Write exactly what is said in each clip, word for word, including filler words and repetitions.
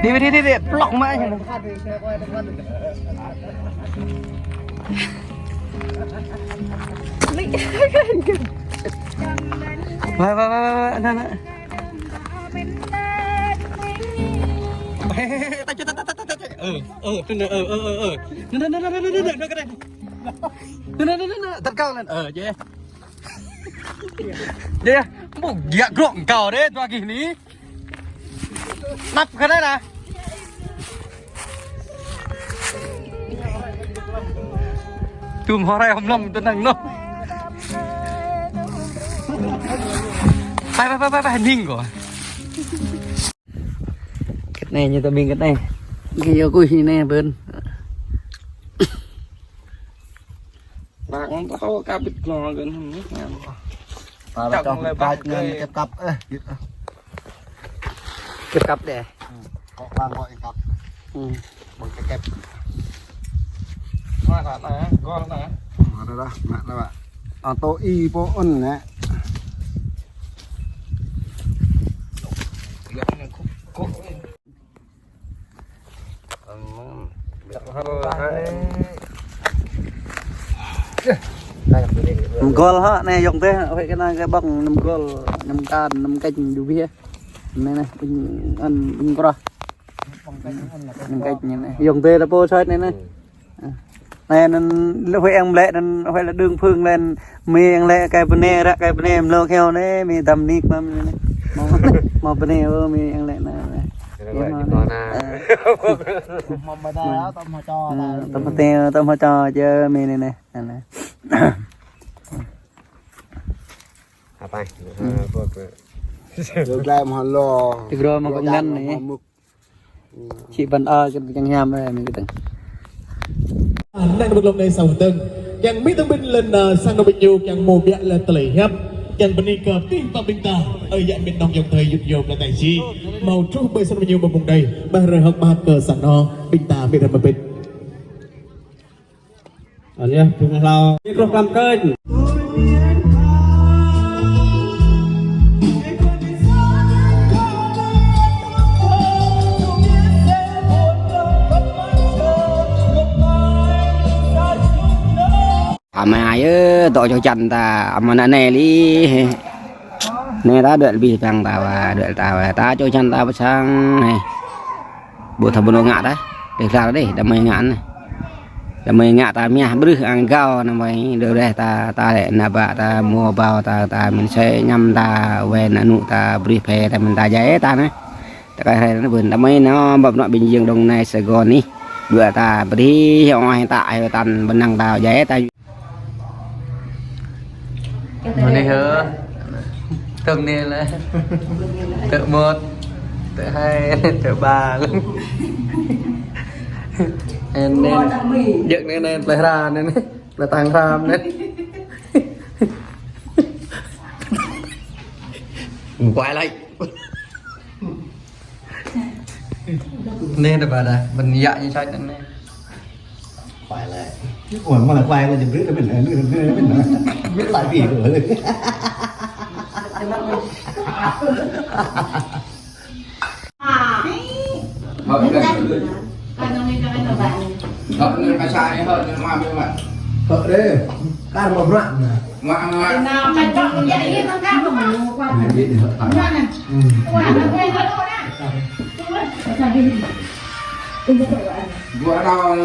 Đi, đi, đi, đi, plŏk mă. Vai, vai, vai, vai, vai, anŭn, anŭn. Ê, ê, ê, ta, ta, ta. Ơ, ơ, anŭn, ơ, ơ, ơ, ơ. Anŭn, anŭn, anŭn, anŭn, anŭn, anŭn, anŭn. Anŭn, anŭn, anŭn, anŭn, tơkal anŭn. Ơ, djơ̆. Djơ̆, ƀu giăk grŏk kâo dêh, dua gih anai. Năp kơ anai nă. Tum hơrai hŏm lŏm tơnăng anŭn. Pai, pai, pai, pai, pai, ning kơ. Kơ anai ñu ta ƀing kơ anai. Kơ yua kuih anai ƀơ̆n. Nă, kâo ƀu thâo kơ ƀĭt glông kơ anŭn. Kâo ƀu thâo kơ ƀĭt glông, kĕp kăp, ơ. Kĕp kăp dêh. Kâo ƀang kâo kĕp kăp. Ƀơ̆n kĕp kăp. Mă ta nă, gol nă. Mă ta nă, mă ta nă. Ơ, tô i pô ôn nă. Năm gol hă, anai yŏng tê, huĭ kơ anai kơ ƀơ̆ng năm gol, năm kan, năm kĕnh du bia. Anai anai, ƀing, ăn, ƀing krah. Năm kĕnh anai, yŏng tê ta pô soi anai anai. Anai anŭn lĕ huĭ eng lĕ anŭn huĭ lĕ đương phương lĕ mơi eng lĕ kơ bơnai ră kơ bơnai mlâo kheo anai mơi dăm nik mă anai. Mơi, mơi bơnai ơ mơi eng lĕ anai. Mơi bơnai ơ tơm hơčô. Tơm hơčô čơ mơi anai anai. Anai. Apa? Tơgrai mă lŏ. Tơgrai mă kơ ngăn anai. Či ƀăn a kơ kiăng hiam ơ mơi kơ tơ̆ng. Anai kơ ƀơ̆ng lŏm anai sang tơ̆ng. Kiăng mơi tơ̆ng ƀing lĕ, ơ, sang nô ƀing ñu kiăng mơ̆ biă lĕ tơlơi hiăp. Kiăng bơni kơ ƀing pă ƀing ta. Ơ yă mĭt nong yŏng tơi yŭt yŏ plơi tai si. Hmâo truh ƀơi sang nô ƀing ñu ƀơ̆ng ƀơ̆ng đơi. Ƀah rơi hơ̆k mơak kơ sang nô ƀing ta mĭt răm mơbĭt. Anŭn yơh, ƀơ̆ng hlâo. Micro klam kơnh. Amai ơi, tŏ čô čan ta, amai anai anai li. Anai ta đuaĭ abih bang ta wa, đuaĭ ta wa, ta čô čan ta pơ sang, hei. Ƀu thâo ƀu nao ngă ta, dêh klar dêh, đah mơi ngă anai. Đah mơi ngă ta mơ̆ brưh ang gao anai mơi, đơ reh ta, ta lĕ ană bă ta, mơ̆ ƀâo ta, ta mĭn sĕ ñăm ta, wai ană anŭ ta, brưh phe ta mĭn ta jai ta anai. Ta kơ hrơi anai ƀơ̆n, đah mơi nao, ƀăp nao ƀing jing dong anai Sài Gòn anai. Đuaĭ ta, brưh, hơ̆k oi ta, hơ̆k tăn, ƀơ̆n năng ta, jai ta. Mơ̆ anai hơ. Tơm anai lĕ. Tơ̆ một, tơ̆ hai, tơ̆ ba. Anai, anai. Jơ̆k anai, anai, plơi hra anai, anai. Plơi tang hra anai. Quay lại. Anai dah ƀa dah, ƀing yă ñu čăt anai. Quay lại. Ủa, mà là quay là chụp clip là mình, mình, mình, mình, mình lại bị rồi. Hơ, anai, anai, anai, anai, anai. Hơ, dêh. Kar mă bruă. Mă, mă. Bruă đau.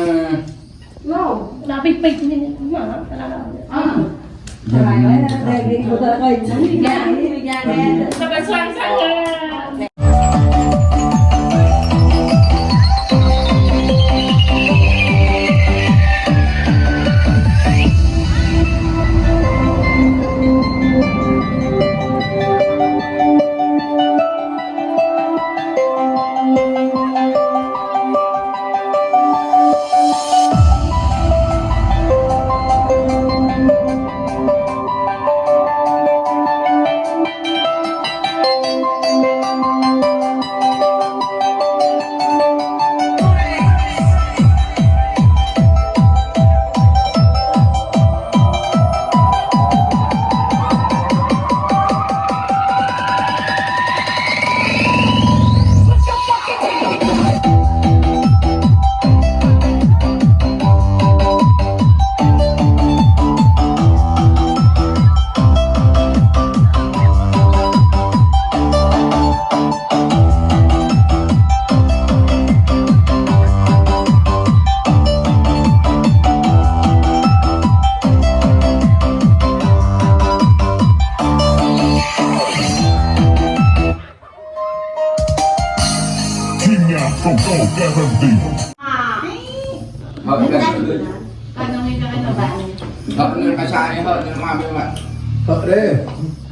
Hơ̆ đê,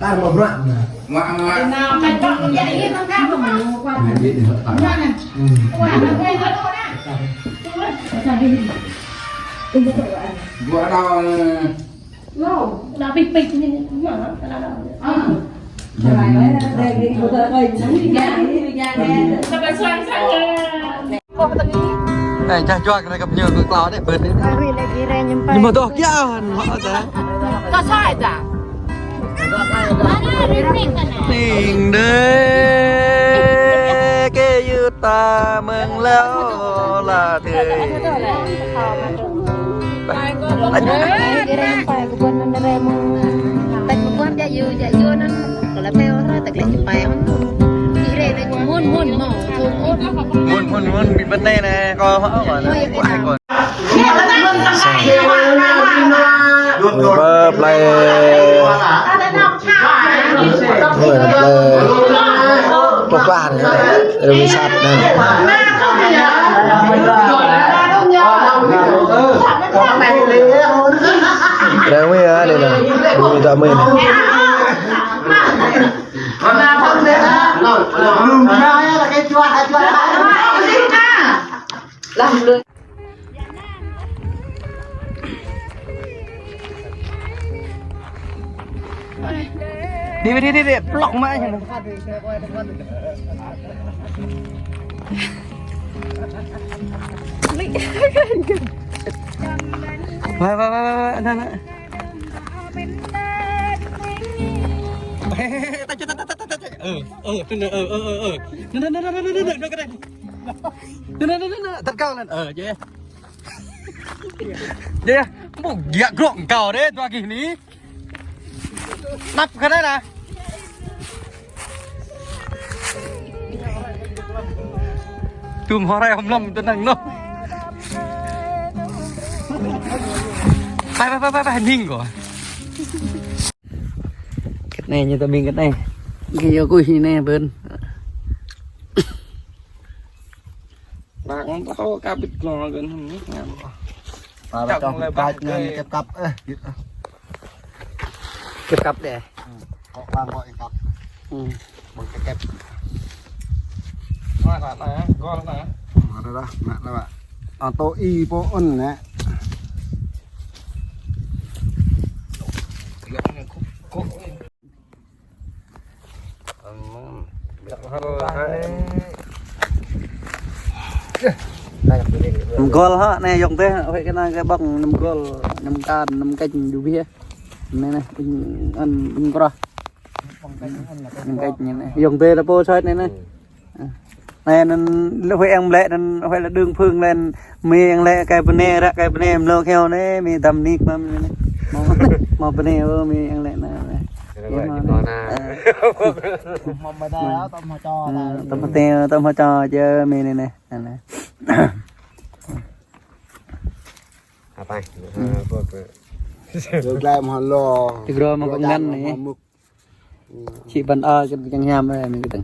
kar mă bruă. Mă, mă. Bruă đao. Ê, čah čuak kơ ñu kơ klâo đê, bơ̆t đê. Ñu mă dŏ kiăng hă ta. Tĭng đê, kơ yua ta mơ̆ng leo la tê. Mun, mun, mun, ƀing bơnai anai, kâo hŏ kâo anai. Ƀơi plei, ƀơi plei, plei, plei, rơwi sat anai. Đang mơi ah, anai nah. Mơi ta mơi anai. Đi, đi, đi, đi, plŏk mă ñu. Wa, wa, wa, wa, wa, anai, anai. Ơ, ơ, anai, anai, ơ, ơ, ơ, ơ. Anai, anai, anai. Anai, anai, anai, anai, tơkal anŭn. Ơ, yơh. Yơh, yơh. Ƀu giăk grŏk kâo đê, dua gih anai. Năp kơ anai lah. Tum hơrai hŏm lŏm tơnăng anŭn. Pai, pai, pai, pai, pai, ning kâo. Kơ anai ñu ta ƀing kơ anai. Kơ yua kuih anai bơ̆n. Bác, kâo kơ bit glông gơ̆n hăm nik ngăn. Ƀă čŏk lĕ bit bác kăp, kăp, ơ, git, ơ. Kăp, kăp đê. Kâo bang kâo kăp. Bang kăp. Mă lah, mă, gol lah. Mă lah, mă lah, mă. Ơ, tô i pô ŭn nè. Năm gol hă, anai yŏng tê, huĭ kơ anai kơ ƀơ̆ng năm gol, năm kan, năm kĕnh, djru bih. Anai, anai, ƀing, ƀing kroh. Năm kĕnh anai. Yŏng tê ta pô soi anai, anai. Anai anŭn lĕ huĭ eng lĕ anŭn huĭ lĕ đương phương lĕ mơi eng lĕ kơ bơnai ră kơ bơnai mlâo kheo anai mơi tăm nik mă mơi anai. Mă, mă bơnai ơ mơi eng lĕ anai. Tăm hơtai, tăm hơtai čơ mơi anai anai. Anai. Apa? Tơgrai mă lo. Tơgrai mă kơ ngăn anai. Či ƀăn a kơ kiăng hiam anai mơi kơ tơ̆ng.